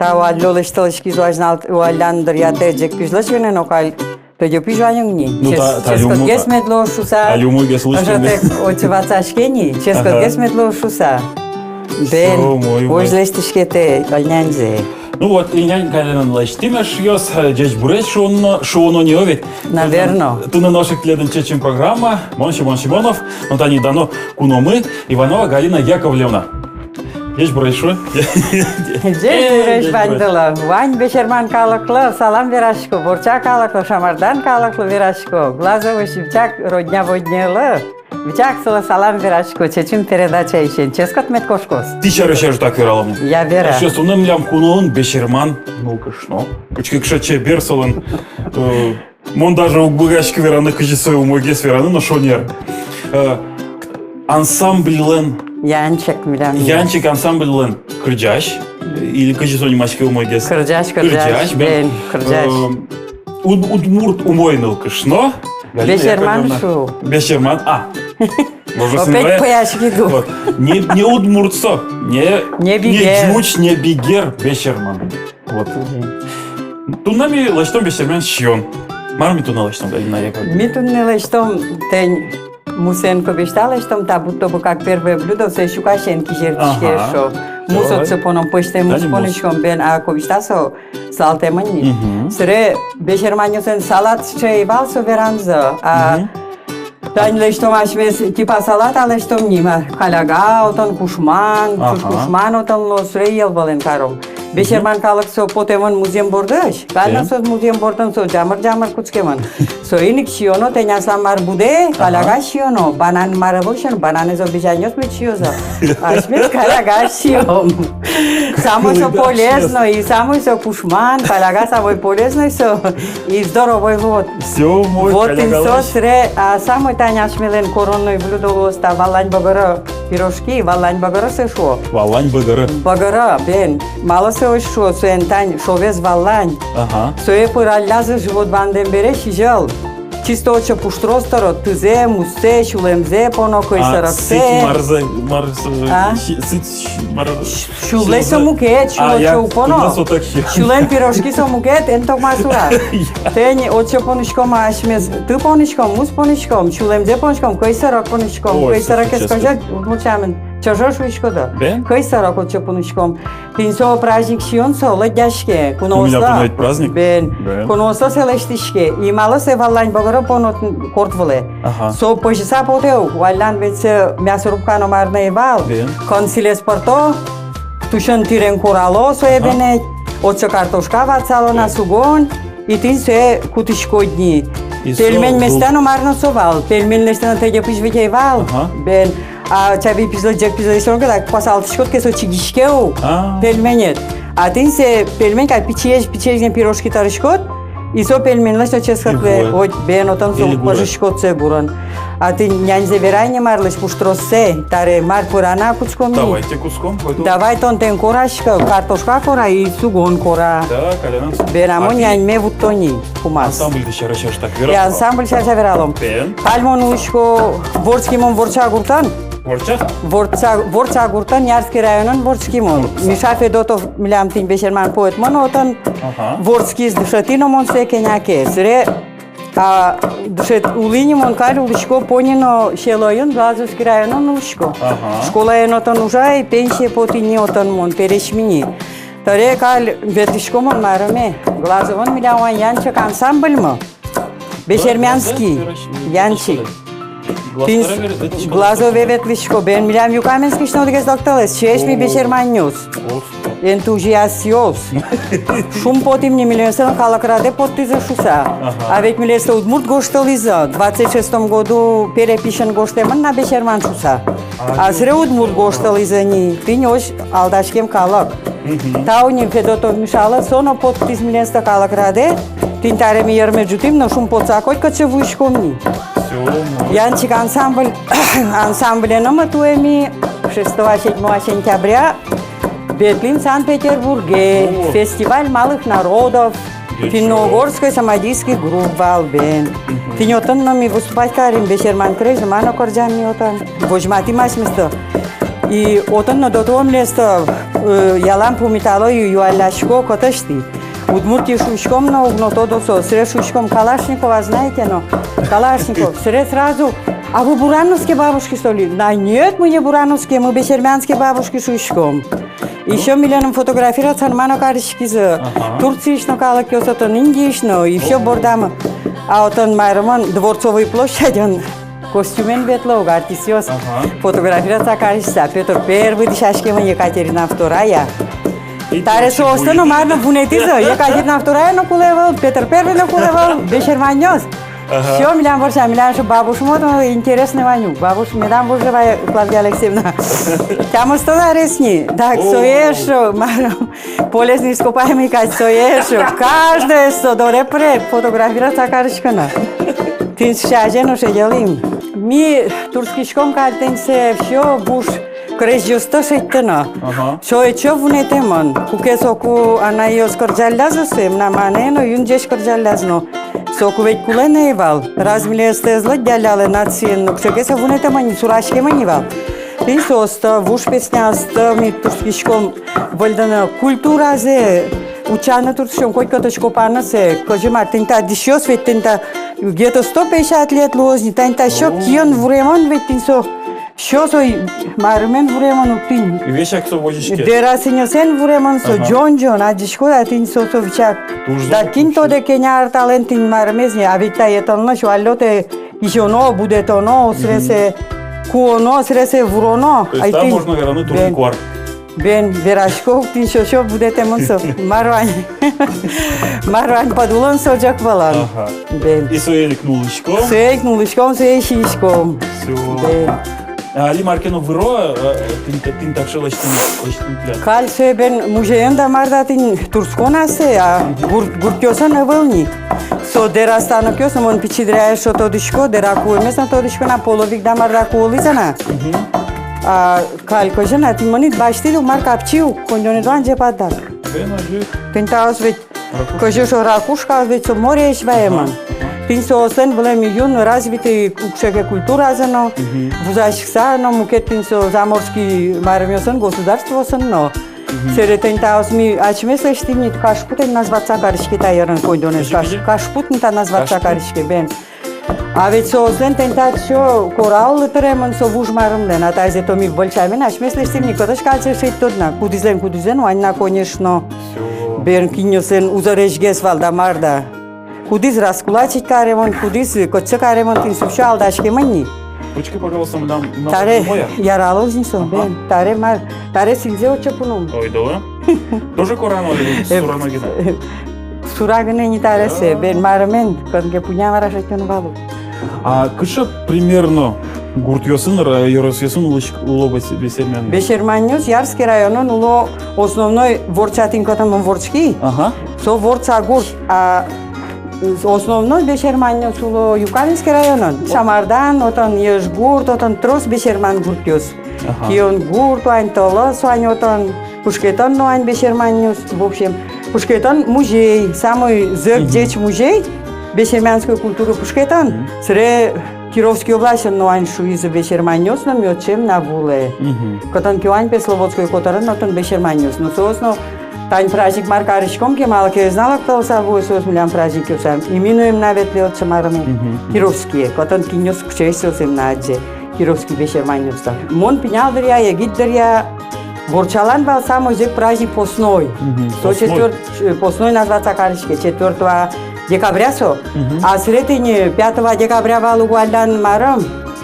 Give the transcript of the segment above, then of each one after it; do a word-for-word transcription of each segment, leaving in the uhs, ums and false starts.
А валлё лэсьтылӥськиз вазь нал, валлян дыръя тэ ӟег пизьлэсь гинэ но каль. Тӧдьы пизь вань ук ни. Ну, та, та люмы, ческытгес та мед луоз шуса. Та люмыгес лучше. Ожо тэк отчы ватсаське ни, ческытгес мед луоз шуса. Бен, всё, мой, мой. Озь лэсьтӥське тэ ыльняньзэ. Ну вот, ыльнянь каллен лэсьтӥм, эшъёс, э, ӟечбуресь шуоно, шуоно ни, о ведь. Наверно. Туннэ нош ик тӥледын «Чечым» программа, мон, Семён Семёнов, но тани дано куномы, Иванова Галина Яковлевна. Ӟечбуресь, шуэ. Ӟечбуресь, ваньдылы. Вань бесерман калыклы салам верасько, Борча калыклы, Шамардан калыклы верасько. Глазовысь витяк родня-воднелы. Витяк солы салам верасько, «Чечым» передачаысен. Ческыт мед кошкоз. Тӥ сярысь ӧжытак вералом. Я, вера. Эшъёс, туннэ милям куноын бесерман нылкышно. Учкы, кыӵе чебер солэн, э, мон даже уг быгаськы вераны, кызьы сое умойгес вераны, но шонер. Э, ансамбльлэн. «Янчик» милям. «Янчик» ансамбльлэн кырӟась. Или кызьы со нимаське умойгес? Кырӟась, кырӟась. Кырӟась, бен. Бен, кырӟась. Э, уд-, удмурт умой нылкышно. Галина Яковлевна. Бесерман, шу. Бесерман, а. Опять пӧяськи ду. Вот. Не, не удмурт со, не, не бигер. Не ӟуч, не бигер, бесерман. Вот. Мгм. Туннэ ми лэсьтом бесерман сиён. Мар ми туннэ лэсьтом, Галина Яковлевна? Ми туннэ лэсьтом, тӥни мусэн кобеста лэсьтом, та будто бы как первое блюдо, сое сюкасен кизертӥське, ага, шуо. Мус отчы поном, пӧзьтэм мус понӥськом, бен, а кобеста со салтэмын ни. Мгм. Собере бесерманъёслэн салат сыӵе ӧй вал, со верамзы. А, мгм. Тани лэсьтом асьмеос, типа салата лэсьтом ни, ма, каляга отын, кушман, ага, кушман отын луоз, сое йӧл вылын каром. Мгм. Бесерман калык со потэмын музъем бордысь, каль но, эм, со музъем бордын со ӟамыр-ӟамыр кутскемын. Соин ик сиёно, тӥни аслам мар будэ, ага, каляга сиёно, банан мар ӧвӧл сиёно, бананэз обезьянъёс мед сиёзы. Асьмеос каляга сиём. Самой со полезной, и самой со кушман, каляга самой полезной со, и здоровой луод. Всё, мой, вот калягалась. Инсос ре, а самой тани асьмелэн коронной блюдо луоз та валлань бӧгӧры пирожки, валлань бӧгӧры сое шуо. Валлань бӧгӧры. Бӧгӧры, бен. Малы сое озьы шуо, соин тани шовез валлань. Ага. Сое пыраллязы живот вандэм бере сӥзьыл. Чисто отчы пуштрос тыро, тызэ, муссэ, сюлэмзэ поно, кӧйсэроксэ. А, сыть марзэ, марзэ, а? Си-, сыть мар-, сюлэсь со мукет, сюлэсь со уг поно. А, я, сюлэм пирожки со мукет, эн токма сура. Я. Тӥни отчы понӥськом асьмеос, ты понӥськом, мус понӥськом, сюлэмзэ понӥськом, кӧйсэрок понӥськом. Ой, кӧйсэрокез кызьы удмурт сямен, чӧжо шуиськоды. Бен? Кӧйсэрок отчы понӥськом. Тӥни со праздник сиён со лыдъяське куноослы. Ну, милям туннэ ведь праздник. Бен. Бен. Куноослы сое лэсьтӥське. И малы сое валлань бӧгӧры поно отын, корт вылэ. Ага. Со пӧзьыса потэ ук, валлям ведь сое мясорубка но мар но ӧй вал. Бен. Кӧнсилез пырто, тусьын тӥрен корало сое, ага, бен, отчы картошка ватсало на, бен, сугон. И тӥни сое кутӥськод ни. И со пельмень лэсьтэ но мар но со вал. Пельмень лэсьтэ но тӧдьы пызь ведь ӧй вал. Ага. Бен. А чабей пызьлы, ӟег пызьлы лэсьтон ке, так куасалтӥськод ке, со чигиське ук. А. Пельменед. А тӥни сое пельмень кадь пичиесь, пичиесь гинэ пирожки тырӥськод. И со пельмень лэсьтэ ческытлы. И вот. Ой, бен, отын со пыжиськод сое гурын. А тӥни няньзэ верай ни марлэсь пуштроссэ. Таре мар пыраны кутском ни. Давайте кутском, пойду. Давай тон тӥни кораськы, картошка кора и сугон кора. Да, калянан сугон. Бен, а мон няньме вутто ни, кумаз. Ансамбль сярысь так вералом. Я, ансамбль сярысь вералом. Бен. Каль мон улӥсько, вордски мон Ворча гуртын. Ворча? Ворча, Ворча гуртын, Ярский районын вордски мон. Ворча. Миша Федотов милям тӥни бесерман поэтмы но отын. Ага. Вордскиз, дышетӥ но мон сое кӧня ке. Собере а, дышет-, улӥ ни мон каль, улӥсько Понино селоын, Глазовский районын улӥсько. Ага. Школаын отын ужай, пенсие потӥ ни отын мон, пересьми ни. Таре каль ветлӥсько мон, марыме. Глазовын милям вань «Янчик» ансамбльмы. Бесермянский. Янчик. Тӥни Глазове ветлӥсько, бен, милям Юкаменскысь но одӥгез лыктылэ, сыӵеесь ми бесерманъёс. Энтузиастъёс. Шумпотӥм ни, милемлы калык радэ поттӥзы шуса. Ага. А ведь милемлы удмурт гожтылӥзы. Двадцать шестом году переписьын гожтэмын на бесерман шуса. А, а собере удмурт гожтылӥзы ни. Тӥни озьы алдаськем калык. Мгм. Тау ни Федотов Мишалы, со но поттӥз милемлы калык радэ. Тӥни таре ми йырме ӝутӥм но шумпотса котькытчы вуиськом ни. Всё, молодец. «Янчик» ансамбль, ансамблен но ми туэ ми шестого-седьмого сентября ветлӥм Санкт-Петербурге. О. Фестиваль малых народов. Ничего. Финно-угорской самодийский группа вал бен. Мгм. Тӥни отын но ми выступать карим, бесерман крезьмы но кырӟам ни отын. Возьматӥм асьместы. И отын но дотыло милесто, э, ялан пумитало, ю-, юаллясько, кытысь тӥ. Удмуртие шуиськом но, уг но тодо со, сыре шуиськом: «Калашникова знаете?» Но «Калашников». Сыре сразу: «А вы бурановские бабушки, что ли?» «Да нет, мы не бурановские, мы бесермянские бабушки», шуиськом. Ещё милемын фотографироваться но мар но кариськизы. Ага. Турциысь но калыкъёс, отын Индиысь но, и всё бордамы. А отын марымон, Дворцовый площадьын костюмен ветло ук артистъёс. Ага. Фотографироваться кариськыса. Пётр Первый дӥсяськемын, Екатерина Вторая. И таре соосты но мар но вунэтӥзы. Екатерина Вторая но кулэ ӧвӧл, Пётр Первый но кулэ ӧвӧл, бесерманъёс. Ага. Всё, милям вырӟа, милям эшшо бабушмы но интересный вань ук. Бабуш, медам вожы вай, Клавдия Алексеевна. Тямыстон арес ни. Так, о, сое эшшо, мар, полезный ископаемый кадь, сое эшшо. Каждоез со доры пыре, фотографироваться кариськыны. Тӥни сыӵе азьын но шедьтӥм. Ми турттӥськом кадь тӥни сое всё вуж крезьёсты шедьтыны. Ага. Со ӧтчо вунэтэмын. Куке соку анайёс кырӟаллязы сое, мынам анае но, юн ӟеч кырӟалляз но. Соку ведь кулэ но ӧй вал. Раз милесьтыз лыдъяллялэ нациен но, кыӵе ке со вунэтэмын ни, сураськемын ни вал. Тӥни соосты, вуж песняосты ми турттӥськом выльдыны, культуразэ утчаны турттӥськом, котькытысь копаны сое, кызьы мар, тӥни та дӥсьёс ведь, тӥни та где-то сто пятьдесят лет луоз ни, тани та всё киын вуремын ведь, тӥни со. Всё со марымен вуремын ук тӥни. Весяк со возиське. Дерасынъёсын вуремын со, ага, ӝон-ӝон, адӟиськод-а, тӥни со, со весяк. Туж зол. Да кин тодэ, кӧня ар талэн тӥни мармез ни, а ведь та йӧтонлэсь валлётэ изёно, будэтоно, сресэ куоно, сресэ вуроно. То есть ай там тӥни можно вераны турын-куар. Бен, верасько ук тӥни, сё-сё будэтэмын со. Мар вань. Мар вань, под улын со ӝӧк вылын. Ага. Бен. И сое ик нуллӥськом. Сое ик нуллӥськом, сое ик сииськом. Всё. Бен. А али мар ке но выро, э, тӥни, тӥни таӵе лэсьтӥм, лэсьтӥм тӥляд. Каль сое бен музейын да мар да тӥни туртско на сое, а гурт, гуртъёсын ӧвӧл ни. Со дэрас станокъёс но, мон пичи дыръя эшшо тодӥсько, дэра куэмез но тодӥсько на, половик да мар да куылӥзы на. Мгм. А каль кызьы на, тӥни мынӥд, басьтӥд ук, мар, капчи ук, коньдонэд ваньзэ патак. Бен, озьы. Тӥни таос ведь кызьы со ракушка, ведь со мореысь ваемын. Ага, ага. Тӥни соослэн вылэм юн развитый кыӵе ке культуразы но, мгм, вузаськыса но, мукет тӥни со заморский марымъёсын, государствоосын но. Мгм. Сэре тӥни таос ми асьмеос лэсьтӥм ни, кашпу тӥни назваться кариське та йырын, коньдонэз. Кыӵе, кыӵе? Каш-, кашпу тӥни та назваться кариське, бен. А ведь соослэн тӥни та всё кораллы тыремын со вуж марымлэн, а тазэ то ми выль сямен асьмеос лэсьтӥм ни, кытысь кадь сое шедьтод на, кудӥзлэн, кудӥзлэн вань на, конечно. Всё. Бен, кинъёслэн узыресьгес вал да мар да. Кудӥз раскулачить каремын, кудӥз кытчы каремын, тӥни со всё алдаськемын ни. Ручка, пожалуйста, мынам, мынам. Таре умоя. Яралоз ни со, ага, бен, таре мар, таре сӥньзэ отчы пуном. Ойдолэ. Тоже корано или, э, сурано гинэ? Сура гинэ ни таре сое, да, бен, марымен, кӧня ке пуня мар-а шедьтоно вал ук. А кыӵе примерно гуртъёсын, ра-, ёросъёсын улӥсь-, уло бес-, бесерман? Бесерманъёс Ярский районын уло, основной, вордса тӥни кытын мон вордски. Ага. Со Вордса гурт, а основной бесерманъёс уло Юкаменский районын. О. Шамардан, отын Ежгурт, отын трос бесерман гуртъёс. Ага. Кион гурт вань, Тылыс вань, отын Пушкетын но вань бесерманъёс. В общем, Пушкетын музей, самой зӧк, мгм, ӟеч музей бесермянской культуры Пушкетын. Мгм. Сэре Кировской областьын но вань, шуизы, бесерманъёс но, ми отчы ӧм на вуылэ. Мгм. Кытын ке вань, пе, Слободской котырын, отын бесерманъёс но. Соос но тань праздник мар кариськом ке, малы ке ӧз на лыктылыса вуэ соос милям праздникъёсам. И ми но ӧм на ветлэ отчы марыме. Мгм. Кировские, кытын кинъёс, кыӵеесь соос, ӧм на адӟе. Кировский бесерманъёс та. Мон пинал дыръя, егит дыръя вордсалан вал самой зӧк праздник посной. Мгм. Со посной. Четвёрт-, э, посной назваться кариське, четвёртого декабря со. Мгм. А сэре тӥни пятого декабря вал уго али марым,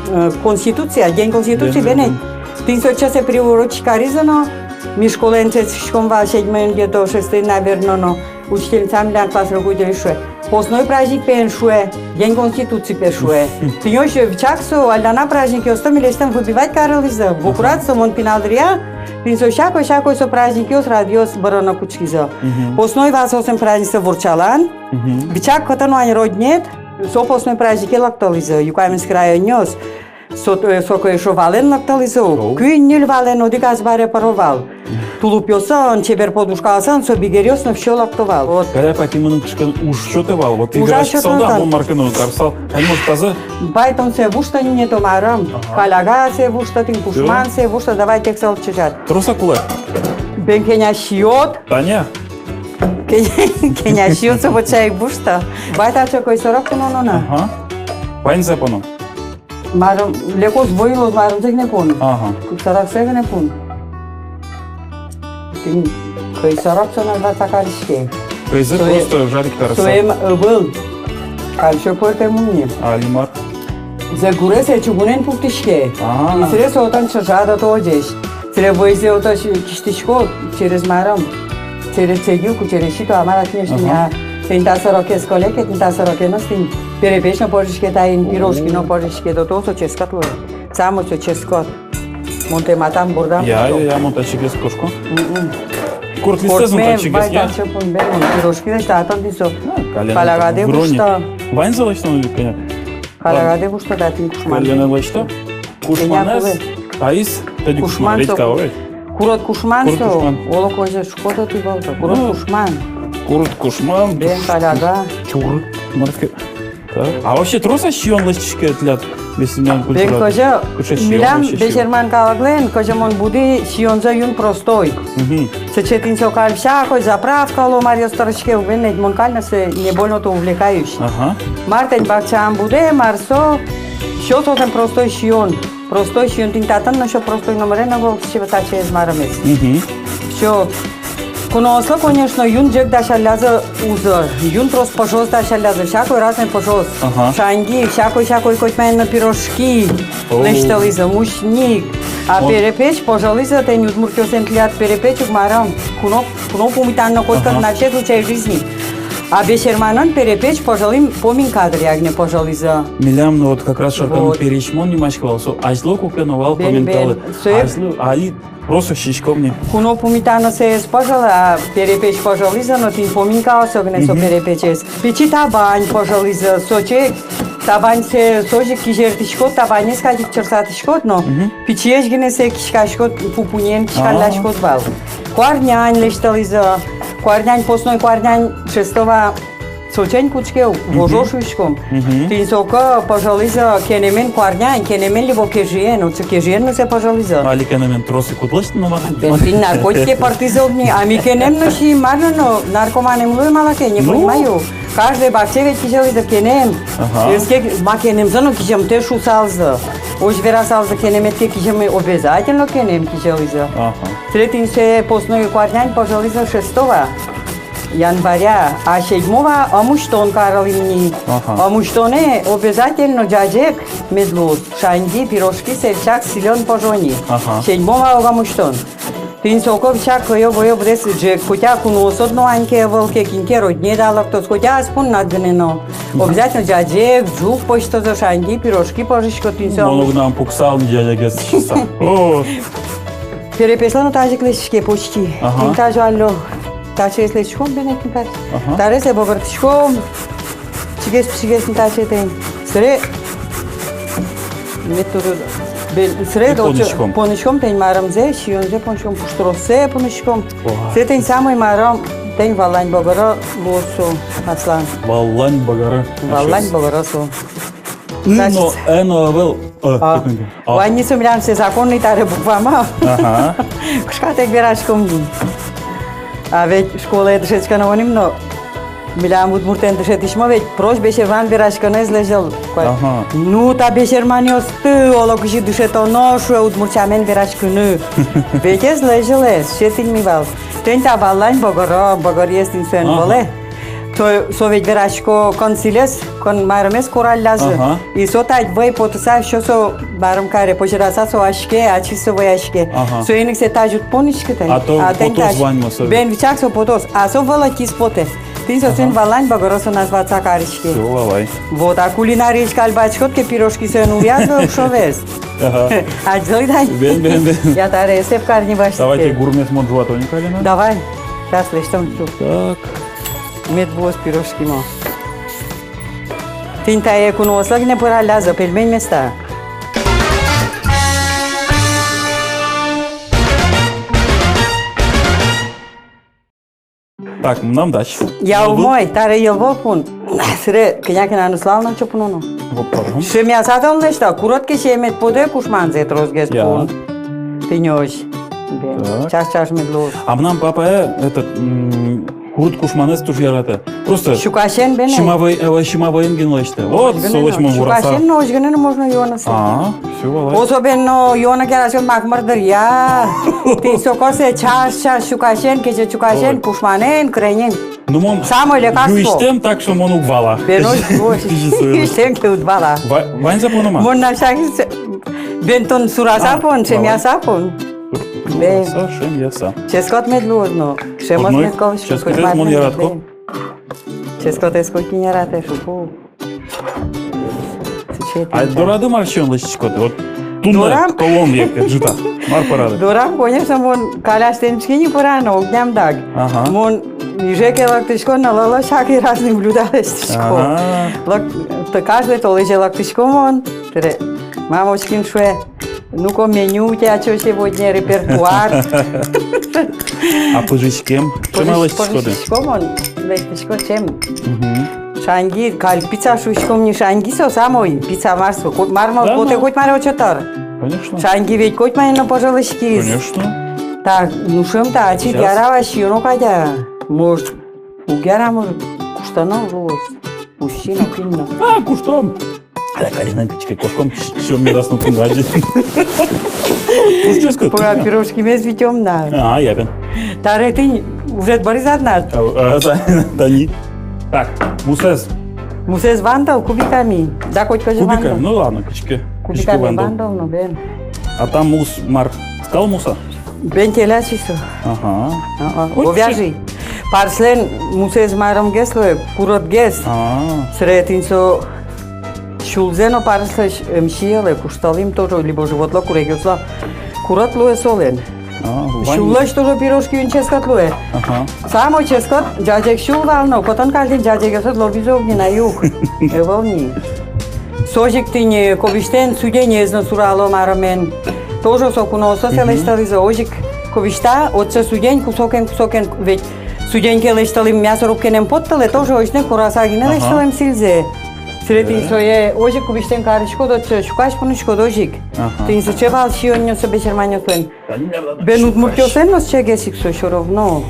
э, Конституция, День Конституции, бен, бен, бен. Тӥни сое отчы приурочить каризы но, ми школаын дышетскиськом вал, седьмой где-то, шестой, наверно, но. Учительница милям, класс руководитель, шуэ: «Посной праздник, пе, эн шуэ, День Конституции, пе, шуэ». Тӥни озьы вичак со, али на праздникъёсты милесьтым выбивать карылӥзы. Ага. Букурат со, мон пинал дыръя, тӥни со всякой, всякой со праздникъёс, радъёс бырыны кутскизы. Мгм. Посной вал соослэн праздниксы вордсалан. Мгм. Вичак кытын вань родняед, со посной празднике лыктылӥзы, Юкаменский районъёс. Со, э, соку эшшо валэн лыктылӥзы ук. О. Куинь-ньыль валэн одӥг азбаре пыро вал. тулупъёсын, чебер подушкаосын, со бигеръёс но всё лыкто вал. Вот. Каля пати мыным кышкан уж сётэ вал. Вот ужа играть сётэ сал да, вал. Мон мар ке но карысал. Али может таза? Бай, тон сое вуштод ни, не то марым. Ага. Калягае сое вуштод, тӥни кушмане сое вуштод, давай тек сое чыжат. Трос-а кулэ? Бен, кӧня сиёд. Таня? Кӧня, кӧня сиёд, со вот сое ик вуштод. Бай, таӵе кӧй сорок куноно на. Ага. Ваньзэ поно. Марым, лекос вуылоз, марымзэ гинэ пон. Ага. Кык сороксэ гинэ пон. Тӥни кӧй сорок со на ватса кариське. Кӧйзэ просто жарить карыса. Соем ӧвӧл. Кальчо пӧртэм ум ни. Али мар? Зэ гурез чугунэн пуктӥське. А. И сыре со отын чыжа да то ӟеч. Сыре вӧйзэ отын кисьтӥськод, через марым. Через цегилку, через сито, а мар-а, конечно, ага. Тӥни та сорокез кулэ ке, тӥни та сорокеныз тӥни перепеч но пӧжиське, таин пирожки но пӧжиське, да то со ческыт луэ. Самой со ческыт. Мон тае матам, бурдам. Я, я, я, мон татчыгес кошко. Мгм. Корт листэ зон. Кортме татчыгес, вай, я? Татчы пумбен мон пирожки лэсьто, а тон тӥни со. А, кален. Калягадэ вуштод. Ваньзэ лэсьто, ну, конечно. Калягадэ вуштод, да, тӥни кушман. Кален лэсьто. Кушманэз. Кушман со. Таиз тӧдьы кушман, кушман со. Редька, ой. Курыт кушман со. Курыт кушман. Оло козьы шукото тӥ вал со. Курыт кушман. Ну, курыт кушман. Бен, каляга. Курыт. Мар ке. Так. А вообще трос-а сиён лэсьтӥське тӥляд бесерман культурады? Бен, кызьы, кыӵе сиён милям лэсьтӥське? Бесерман калыклэн, кызьы мон буди, сиёнзы юн простой. Мгм. Сыӵе тӥни со каль всякой заправка, оло маръёс тырыське, уг, бен, ведь мон каль но сое не больно-то увлекаюсь. Ага. Мар тӥни бакчаям будэ, мар со, всё сотэн простой сиён. Простой сиён, тӥни татын но ещё простой номыре но вал, сыӵе вот таӵеез марымез. Мгм. Всё. Куноослы, конечно, юн ӟег дасяллязы узыр. Юн трос пыжос дасяллязы, всякой разной пыжос. Ага. Шаньги, всякой-всякой, котьмаин но пирожки. О. Лэсьтылӥзы, мучник. А перепеч пӧжылӥзы, тӥни удмуртъёслэн тӥляд перепеч ук марым. Куно, куно пумитано котькытын, ага, на все случаи жизни. А бесерманын перепеч пӧжылӥм поминка дыръя гинэ пӧжылӥзы. Милям но вот как раз Шарканын, вот, пересьмон нимаське вал, со азьло куке но вал. Бен, поминкалы. Бен. Сое азьло, али просто сиськом ни. Куно пумитано сое ӧз пӧжылы, а перепеч пӧжылӥзы но, тӥни поминкаосы гинэ со, мгм, перепечез. Пичи табань пӧжылӥзы, сыӵе табаньсэ, созьы кизертӥськод, табанез кадь ик чырсатӥськод но, мгм, пичиесь гинэ сое киськаськод, пупунен киськалляськод вал. Ага. Куарнянь лэсьтылӥзы, куарнянь, постной куарнянь, шестого сочень кутске, мгм, вожо шуиськом. Мгм. Тӥни соку пӧжылӥзы кенэмен куарнянь, кенэмен либо кежиен, отчы кежиен но сое пӧжылӥзы. Али кенэмен трос ик уд лэсьты но мар. Бен, тӥни наркотике пыртӥзы ни, а ми кенэмен но сиим, мар но, наркоманэм луи малы ке, не, ну, понимаю. Каждой бакчае ведь кизьылӥзы кенэм. Ага. Эске ма кенэмзэ но кизьымтэ шусалзы. Озьы верасалзы, кенэмед ке кизьымы, обязательно кенэм кизьылӥзы. Ага. Сыре тӥни сое постной куарнянь пӧжылӥзы шестого января, а седьмого омусьтон карылӥм ни. Ага. Омусьтонэ обязательно ӟаӟег мед луоз, шаньги, пирожки, сэрчак, сӥлен пӧжо ни. Ага. Седьмого ог омусьтон. Тӥни соку всяк кӧё-вӧё быдэс ӝег, хотя куноосыд но вань ке, ӧвӧл ке, кин ке роднед-а лыктоз, хотя ас поннад гинэ но. Мгм. Обязательно ӟаӟег, ӝук пӧзьтозы, шаньги, пирожки пӧжисько, тӥни со. Мон уг на пуксал ни ӟаӟегез шуса. О! Перепечлы но тазьы ик лэсьтӥське почти. Ага. Тӥни тазьы алло. Таӵеез лэсьтӥськом бен ик ни тар. Ага. Таре сое бобыртӥськом. Чигес-пичигес ни таӵе тӥни. Сыре мед туж бен, сыре и долчо понӥськом. Понӥськом тӥни марымзэ, сиёнзэ понӥськом, пуштроссэ понӥськом. Ва. Сыре тӥни самой марым, тӥни валлань богоро луоз со, аслам. Валлань богоро. Валлань богоро со. Ы но, значит, э но ӧвӧл, э, а. Вань ни со милям сыӵе законный таре буквамы. Ага. Кышкатэк вераськом ни. А ведь школае дышетскыны мынӥм но, милям удмуртэн дышетӥсьмы ведь прось бесерман вераськыны ӧз лэзьылы. Ага. Ну, та бесерманъёсты оло кызьы дышетоно, шуэ, удмурт сямен вераськыны. Ведь ӧз лэзьылэ, сыӵе тӥни ми вал. Тӥни та валлань богоро, богорез тӥни соин вӧлэ. Ага. Со, со ведь верасько, кӧн сӥлез, кӧн марымез кураллязы. Ага. И со тать вӧй потыса, всё со марым каре, позьыраса со аське, ачиз со вӧяське. Ага. Соин ик сое тазьы уд понӥськы тӥни. А то, а тӥни потоз тазьы ваньмыз со. Бен, вичак со потоз, а со вылэ киз потэ. Тӥни со, ага, соин валлань богоро со называться кариське. Всё, валай. Вот, а кулинариысь каль бадӟиськод ке, пирожки соин увъяз вокшо весь. Ага. Адӟылӥд ай? Бен, бен, бен. Я таре эсэп карни басьтӥське. Давайте гурмес мон ӝуато ни калина. Давай. Сейчас лэсьтом. Так. Мед луоз пирожкимы. Тӥни тае куноослы гинэ пыраллязы, пельмень места. Так, мынам дась. Я, умой, таре йӧл вал пун. Сыре кӧня ке но аслал но чупноно. Вот, пардон. Шемъяса тон лэсьтэ, курод ке, сиемед потэ, кушманзэ тросгес пун. Тынь озь. Бен. Так. Чаш-чаш мед луоз. А мынам папае, этот, м, курод кушманэз туж яратэ. Просто сюкасен, бен, сима вӧ-, э, сима вӧйын гинэ лэсьтэ. Вот, солэсь мон вураса. Сюкасен но озьы гинэ но можно юоно сое. А, всё, валай. Особенно юоно ке, асьмеос макмыр дыръя. Тӥни со косэ чаш-чаш сюкасен, кече сюкасен, ой, кушманэн, кыренэн. Ну, мон самой лекарство. Юисьтэм, так что мон уг вала. Бен, озьы, озьы. Юисьтэм ке, уд вала. Ва-, ваньзэ поно-а? Мон на всякий с-, бен, тон сураса пон, шемъяса пон. Бен. Сураса, шемъяса. Ческыт мед луоз но. Шемос мед кылӥськоз. Ческытэз мон яратӥсько. Бен. Ческытэз котькин яратэ, шуку. Ай, дорады мар сиён лэсьтӥськод? Вот туннэ толон век ӝыта. Мар пӧрады? Дорам, конечно, мон калястэм чкини пӧрано, огням дак. Ага. Мон иже ке лыктӥсько но, ло-, ло-, всякий разный блюда лэсьтӥсько. Ага. Лык-, т-, каждый толэзе лыктӥсько мон. Тӥре мамочкин шуэ: «Ну-ка, меню у тебя чё сегодня, репертуар?» А пыжиськем? Пыжись-, чем лэсьтӥськоды? Пыжисько мон, лэсьтӥсько чем. Мгм. Шаньги, каль пица шуиськом ни, шаньги со самой, пица мар со, ко-, мар мар, да, потэ, ну, коть мар ӧтчатыр. Конечно. Шаньги ведь коть мар но пыжылӥськиз. Конечно. Так, ну, шуэм та, ачид яра вал, сиёно кадь-а. Может, уг яра, может, куштоно луоз. Пусти но, кин но. А, куштом. Ай, калинэн кыӵе ке кошком, сиён медаз но тунгазе. Пусть ческыт. Пыра пирожкимес витём на. А, я бен. Таре тӥни ужед бӧрысьтыз на. А, а, та-, тани. Так, мусэз. Мусэз вандыл кубиками. Да, котькызьы вандыл. Кубиками, ну ладно, кыӵе ке. Кубиками вандыл, ну, бен. А та мус мар, скал мус-а? Бен, телячья со. Ага. Ага. Ой, говяжий. Парслэн мусэз марымгес луэ, куродгес. А. Сыре тӥни со сюлзэ но парслэсь, эм, сиелэ, куштылӥм тоже, либо животлы, курегъёслы. Курод луэ солэн. А, вань. Сюллэсь тоже пирожки юн ческыт луэ. Ага. Самой ческыт ӟазег сюл вал но, котон каль тӥни ӟазегъёсыд лобӥзы ук ни на, юк. Ӧвӧл ни. Со ик тӥни кобисьтэн суденез но сурало марымен. Тоже со куноосыз сое лэсьтылӥзы. Озьы ик кобисьта, отчы суден, кусокен, кусокен, ведь суден ке лэсьтылӥм, мясорубкаен ӧм поттылэ, тоже озьы ик кураса гинэ лэсьтылӥм сӥльзэ. Сыре тӥни сое озьы ик кубистэн кариськод, отчы сюкась пуниськод озьы ик. Ага. Тӥни сыӵе вал сиёнъёс, бесерманъёслэн. Бен, удмуртъёслэн но сыӵегес ик со всё равно.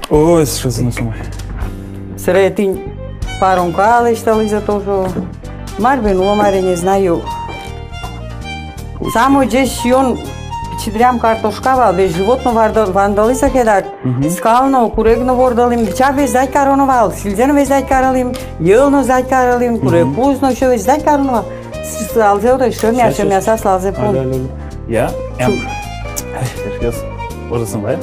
Ой, сыӵе зын со май. Сыре тӥни паронка лэсьтылӥзы тоже. Мар бен, о, мар, не знаю. Самой ӟеч сиён пичи дыръям картошка вал, весь живот но вардо-, вандылӥзы ке дак. Мгм. Скал но, курег но вордылӥм, бичак весь сдать кароно вал, сӥльзэ но весь сдать карылӥм, йӧл но сдать карылӥм, курег пуз но, всё весь сдать кароно вал. С-, слалзэ вот, шемъя, шемъяса слалзэ пон. Алло, алло, алло. Я? М. Ай, капец. Можно снимать?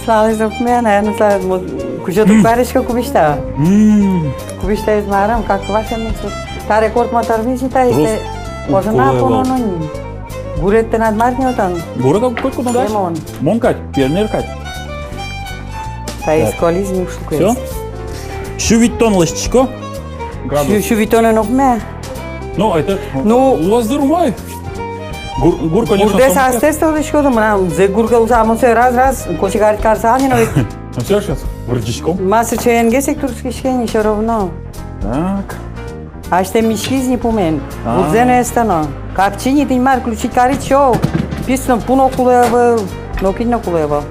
Слалзэ пон, наверное, слалзэ пон. Кузё тук карисько кубиста. М. Кубиста из марым, как ваша мечта. Та рекорд мотор визита, если можно, кулэ вал. Пононо ни. Гурет тынад мар ни отын? Гурет котьку но дась. Мон. Мон кадь, пионер кадь. Та из колизни ушлыкез. Всё? Сю витьтон лэсьтӥсько. Градус. Сю, сю витьтонэн ог мае. Ну, это, ну, луоз дыр умой. Гур-, гур, конечно, гурдэс астэ сылӥськоды, мынам зэ гур ке луыса, мон сое раз-раз кочегарить карыса ни но ведь. Ну всё, сейчас вырӟиськом. Ма сыӵеенгес ик турттӥське ни, всё равно. Так. Асьтэ миськиз ни пумен. А. Гурзэ но эстэ но. Капчи ни, тӥни мар, включить карид, всё. Пис но, пу но кулэ ӧвӧл, нокин но кулэ ӧвӧл.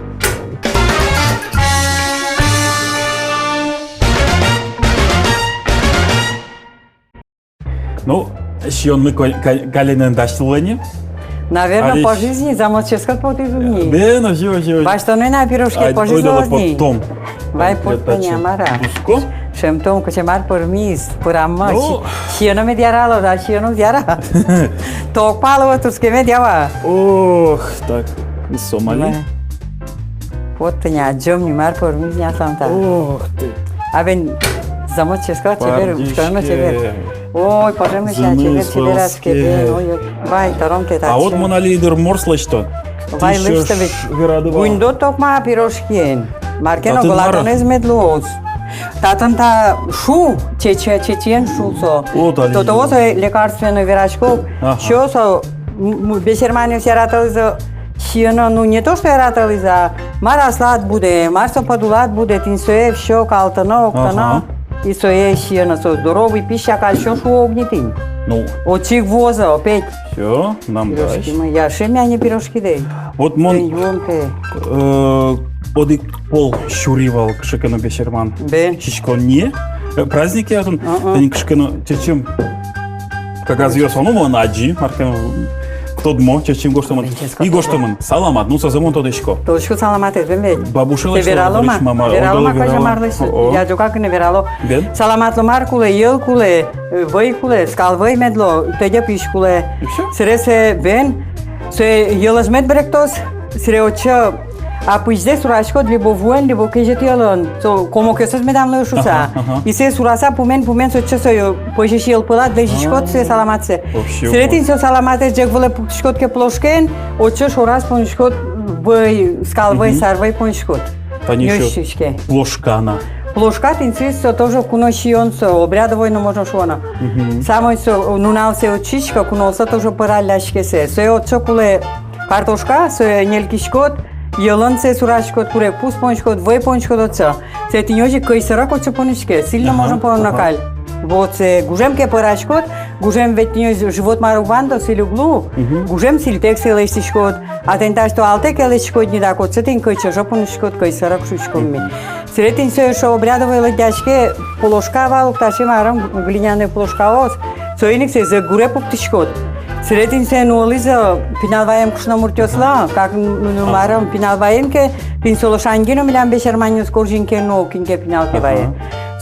Ну, сиёнмы ко-, ка-, каллен дась луэ ни. Наверно, по жизни, замоческыт потӥз ук ни. Бен, озьы, озьы, озьы. Басьтоно на пирожки, ай, пожиз луоз ни. Потом. Вай, пот тани, мар-а. Буско? Шемтом, кыӵе мар пӧрмиз, пыраммы. Ну. Си-, сиёно мед ярало, да, сиёно уз яра. Ток пало, вот, тускемед ява. Ох, так, и сомали. Вай. Вот тӥни адӟом ни, мар пӧрмиз ни аслам та. Ох ты. А бен, замоческыт чебер, учконо чебер. Ой, пожем, зыныз чебер, чебер аське, бен, ой, ой. Вай, таром тӥ татчы. А вот мон али дыр морс лэсьто. Вай, лэсьто ведь. Гуньдо токма пирожкиен. Мар ке но, татын мар-а? Голодонэз мед луоз. Татын та шу, чече-, чечен шу со. О, тани. То-то со лекарственный верасько. Ага. Со, со, м, м, бесерманъёс яратылӥзы Сиёно, ну, не то что яратылӥз, а мар аслад будэ, мар со пыдулад будэ, тӥни сое всё калтоно, октоно. Ага. И сое сиёно, со здоровый пища, каль сё шуо уг ни тӥни. Ну. Отчы ик вуозы, опять. Всё, нам дась. Пирожкимы. Я, шемя ни пирожки дэ. Вот мон, э, одӥг пол сюри вал кыӵе ке но бесерман. Бен. Сиськонни. Э, празднике отын. Ага. Тӥни кыӵе ке но чечым кагазъёс вал, ну, мон адӟи, мар ке но, тодмо, чечым гожтэмын. И гожтэмын: «Саламат». Ну, сое мон тодӥсько. Тодӥсько, саламатэз, бен ведь. Бабушка верало ма, мама, верало ма, кызьы марлэсь. О-о. Ядёка гинэ верало. Бен. Саламатлы мар кулэ, йӧл кулэ, э, вӧй кулэ, скал вӧй мед луоз, тӧдьы пызь кулэ. И всё? Сыресэ, бен, сое йӧлэз мед берыктоз, сыре отчы, а пызьзэ сураськод либо вуэн, либо кезьыт йӧлын. Со комокъёсыз медам луэ шуыса. Ага, ага. И сое сураса, пумен, пумен, со отчы, со пӧзись йӧл пӧлад лэзиськод сое, саламатсэ. Вообще. Сыре тӥни со саламатэз ӝӧк вылэ пуктӥськод ке плошкаен, отчы шораз понӥськод вӧй, скал вӧй, мгм, сар вӧй понӥськод. Тани ещё плошка на. Плошка тӥни со тоже куно сиён со, обрядовой но можно шуоно. Мгм. Самой со нуналсэ утчиськод, куноосыз тоже пӧралляське сое. Сое отчы кулэ картошка, сое нелькиськод, йӧлын сое сураськод, курегпуз понӥськод, вӧй понӥськод отчы. Сое тӥни озьы кӧйсырак отчы понӥське, сӥль но можно пононо каль. Вот сое гужем ке пӧраськод, гужем ведь тӥни озьы живот мар уг вандо, сӥль уг лу, гужем сӥльтэк сое лэсьтӥськод. А тӥни таӵе туалтэк лэсьтӥськод ни, дак отчы тӥни кӧй чоже понӥськод, кӧйсырак шуиськом ми. Сыре тӥни сое ещё обрядовой лыдъяське, плошка вал ук таӵе, марым, глиняной плошкаос. Соин ик сое зӧк гуре пуктӥськод. Сыре тӥни сое нуылӥзы пинал ваем кышномуртъёслы, как, ну, марым, пинал ваем ке, тӥни солы шаньги но милям бесерманъёс корзинкаен нуо, кин ке пинал ке вае.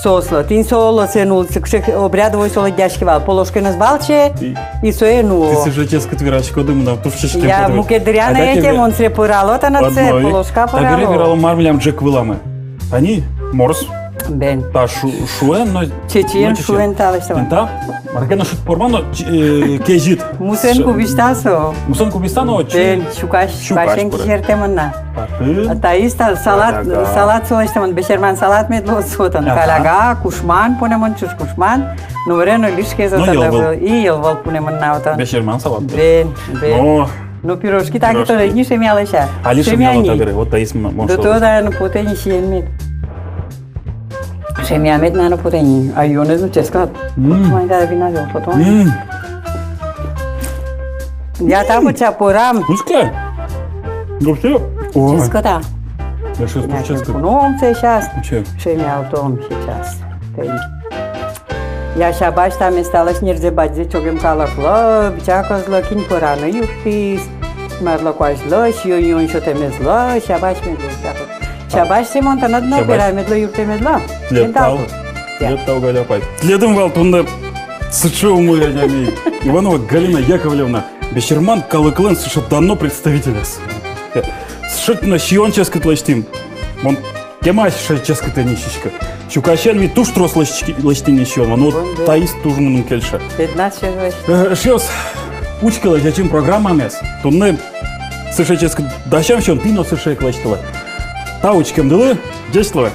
Соослы. Тӥни солы сое нуылӥзы, кыӵе обрядовой со лыдъяське вал, плошкаеныз валче, и сое нуо. Тӥ сыӵе ческыт вераськоды, мынам туж ческыт. Я, мукет дыръя но эте, мон сыре пӧрало тыныд сое, плошка пӧрало. Табере вералом, мар милям ӝӧк выламы. Тани морс. Бен. Та шу-, шуэн но, чечыен, но чечыен. Шуэн та лэсьтэмын. Та, мар ке но шудпорма но, э, кезьыт. Мусэн кубиста со. Мусэн кубиста но, чечы-. Бен, сюкась, сюкась сюкасен пыре. Кизертэмын на. Татын. А таиз та салат, салат со лэсьтэмын, бесерман салат мед луоз отын. Ага. Каляга, кушман пунэмын, ӵуж кушман. Ну, вырен но лишке со. Но татын йӧлвыл. И йӧлвыл пунэмын на отын. Бесерман салат. Бен, бен. Но. Ну, пирожки таки тоже ни шемьялэсь-а? Али шемья ни. Шемьялы табере, вот таиз м-, мон. Да шуо. То, да, ну, потэ ни сиен мед. Шемья мед, наверно, потэ ни. А юонэз но ческыт. М. Мон да вина вел потом. М. Я там вот чапурам. Пускай. Ну всё. Ой. Ческыт, да. Я щас, я щас ческыт. Ну, он сейчас. Вообще. Шемья вот он сейчас. Ты. Я сябась та месталэсь ньӧрзэ, бадӟымзэ, чогем калыклы, бичаклы, кин пӧраны юрттӥз, марлы куазьлы, сиён-юон сётэмезлы, сябась мед луоз, сябась. Сябась, Семён, тыныд но, сябась. Пера мед луоз, юрттэ мед луоз. Тӥледлы тау. Тӥледлы тау, Галя апай. Тӥледын вал туннэ сыӵе умой адями. Иванова Галина Яковлевна, бесерман калыклэн сыӵе дано представителез. Сыӵе туннэ сиён ческыт лэсьтӥм. Мон кема сыӵе ческытэн ӧй сиськы. Сюкасен ми туж трос лэсьтӥ-, лэсьтӥм ни сиён, но таиз туж мыным кельше. Пятнадцать человек. Э, эшъёс, учкелэ ӟечым программамес. Туннэ сыӵе ческыт дасям сиён, тӥ но сыӵе ик лэсьтэлэ. Тау учкемдылы, ӟеч луэ.